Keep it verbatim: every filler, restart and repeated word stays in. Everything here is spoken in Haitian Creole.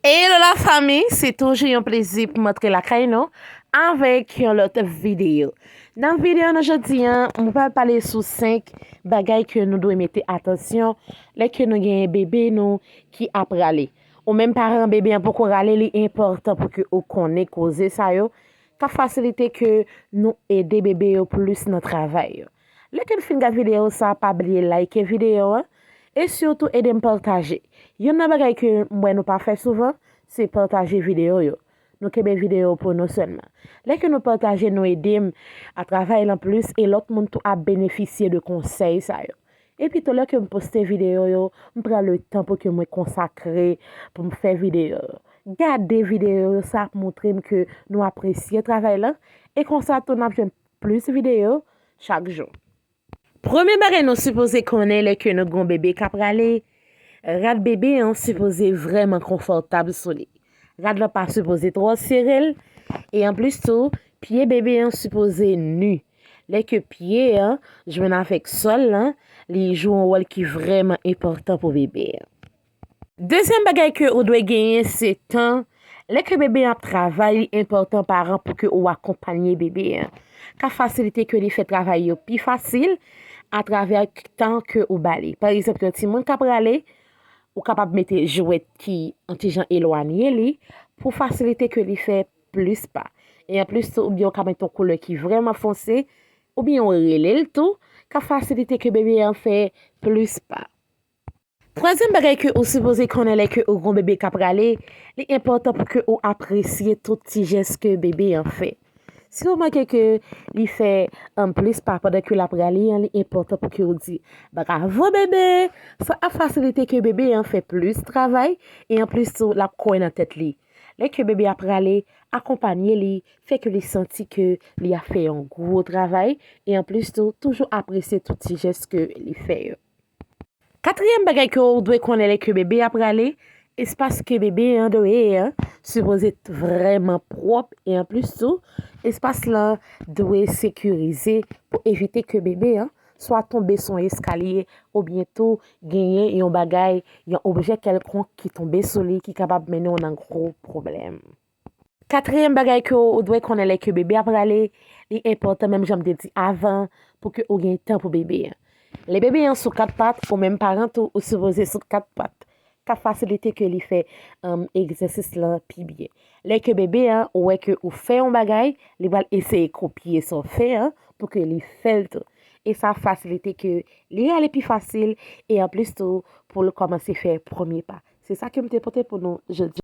Hello la fanmi, se toujou yon plezi pou m antre lakay nou avèk yon lòt videyo. Nan videyo nou jodi a, mwen pral pale sou senk bagay ke nou dwe mete atansyon lè ke nou genyen bebe nou ki ap rale. Ou menm paran bebe an poko rale, li enpòtan pou ke ou konnen koze sa yo k ap fasilite ke nou ede bebe yo plis nan travay yo. Lè ke n fin gad videyo sa, pa bliye like videyo an e sitou ede m pataje. Youn nan bagay ke m wè nou pa fè souvan, se pataje videyo yo. Nou kenbe videyo pou nou sèlman. Lè ke nou pataje, nou ede m a travay lan plis e lòt moun tou ap benefisye de konsèy sa yo. Epi tou, lè ke m poste videyo yo, m pran le tan pou ke mwen konsakre pou m fè videyo yo. Gade videyo yo, sa ap montre m ke nou apresye travay lan e konsa tou n ap jwenn plis videyo chak jou. Premye bagay nou sipoze konnen lè ke nou gen yon bebe k ap rale, rad bebe an sipoze vrèman konfòtab sou li. Rad lan pa sipoze twò sere l e anplis tou, pye bebe an sipoze ni. Lè ke pye an jwenn avèk sòl lan, li jwe yon wòl ki vrèman enpòtan pou bebe an. Dezyèm bagay ke ou dwe genyen se tan. Lè ke bebe an ap travay, li enpòtan paran pou ke ou akonpanye bebe an. Ka fasilite ke li fè travay yo pi fasil atravè tan ke ou ba li. Pa egzanp, yon timoun k ap rale, ou kapab mete jwèt ki yon ti jan elwanye li pou fasilite ke li fè plis pa. E anplis tou, oubyen ou ka mete yon koulè ki vrèman fonse, oubyen ou rele l tou, ka fasilite ke bebe an fè plis pa. Twazyèm bagay ke ou sipoze konnen lè ke ou gon bebe k ap rale, li enpòtan pou ke ou apresye tout ti jès ke bebe an fè. Si ou remake ke li fè um, plis pa pandan ke l ap rale an, li enpòtan pou ke ou di, "Bravo bebe!" Sa ap fasilite ke bebe an fè plis travay e anplis tou l ap kwè nan tèt li. Lè ke bebe ap rale, akonpanye li, fè ke li santi ke li ap fè yon gwo travay e anplis tou, toujou apresye tout ti jès ke li fè yo. Katriyèm bagay ke ou dwe konnen lè ke bebe ap rale, espas ke bebe an dwe an sipoze vrèman pwòp e anplis tou, espas lan dwe sekirize pou evite ke bebe an swa tonbe sou yon eskalye oubyen tou genyen yon bagay, yon objè kèlkonk ki tonbe sou li ki kapab mennen w nan gwo pwoblèm. Katriyèm bagay ke ou dwe konnen lè ke bebe ap rale, li enpòtan menm jan m te di avan pou ke ou gen tan pou bebe an. Lè bebe an sou kat pat, ou menm paran tou ou sipoze sou kat pat. Ka fasilite ke li fè um, egzèsis lan pi byen. Lè ke bebe an ou wè ke ou fè yon bagay, li pral eseye kopye sa w fè an pou ke li fè l tou. E sa fasilite ke li rale pi fasil e anplis tou pou l kòmanse fè premye pa. Se sa ke m te pote pou nou jodi.